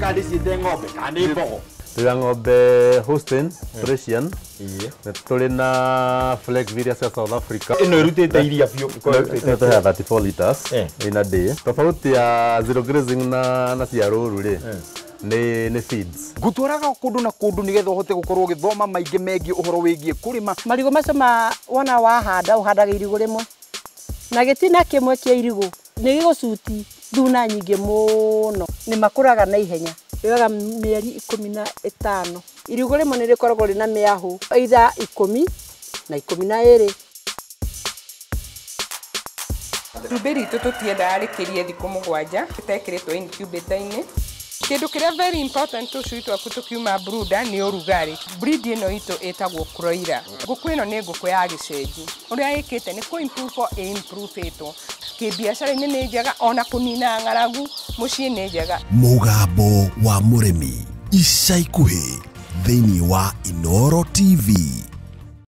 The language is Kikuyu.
Kana ndĩciĩte ng'ombe kana nĩ mbogo. Twĩna ng'ombe Holstein Friesian, nĩ tũrĩ na Fleckvieh iria cia South Africa. Ĩno ĩrutĩte iria biũ. Ĩno tũheaga 34 liters in a day. Tofauti ya zero grazing na cia rũru rĩ, nĩ feeds. Ngũtwaraga kũndũ na kũndũ nĩgetha ũhote gũkorwo ũgĩthoma maingĩ megiĩ ũhoro wĩgiĩ kũrĩma. Marigũ macio ma wona wahanda ũhandaga irigũ rĩmwe na gĩtina kĩmwe kĩa irigũ nĩ gĩgũcuti thuna nyingĩ mũno, nĩ makũraga na ihenya. Yoyaga mĩeri 15. Irigũ rĩmwe nĩ rĩkoragwo rĩna mĩahũ either 10 na 12. Itumbĩ ritũ tũtiendaga rĩkĩrie thikũ 7 rĩtekĩrĩtwo incubator-inĩ. Kĩndũ kĩrĩa very important tũcui twaku tũkiuma brooder nĩ ũrugarĩ. Breed ĩno itũ ĩtagwo broiler. Ngũkũ ĩno nĩ ngũkũ ya gĩcenji. Ũrĩa ĩkĩte nĩ kũ improve ĩ improve ĩtwo. Kĩbiacara-inĩ nĩ njega, ona kũnina ng'aragu mũciĩ nĩ njega. Mũgambo wa mũrĩmi ica ikuhĩ thĩinĩ wa Inooro TV.